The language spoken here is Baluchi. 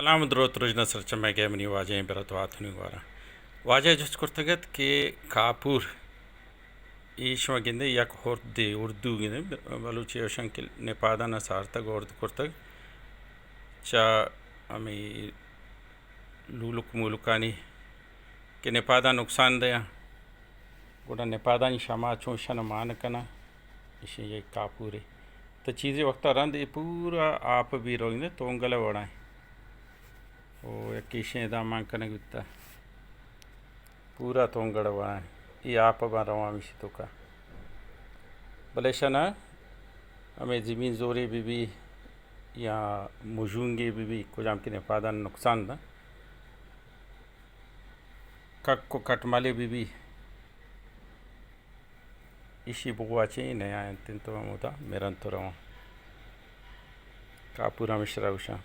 سلام، دروت، رژنا سرچمگ ءَ منی واجہیں برات ءُ ہاتونی گوارا۔ واجہ جست کرتگ ات کہ کاپور، اے شما گندے یک ہردے، اردو گندے، بلوچی ءَ گوشن کہ نپادان ءَ سارتگ، ہرد کرتگ چہ ہمے لولک مولکانی کہ نپاداں نقصان دیاں، گڑا نپادانی شما چون شن مان کناں، ایشی یک کاپورے۔ تو چیزے وقتا رند اے پورا آپ بی روگندے تونگل وڑائیں۔ او یک ایشیں ادا مان کنگ بیتا۔ پورا تونگڑ وڑائیں۔ اے آپ باں رواں میشی توکا۔ بلے شنا ہمیں زمین زورے بی بی یا مجونگے بی بی، کجام کہ نپادان نقصان دا۔ کک و کٹمالے بی بی، ایشی بگواچیں نیاینت انت و ہمودا مرنت و رواں۔ کاپور ہمشرا گوشاں۔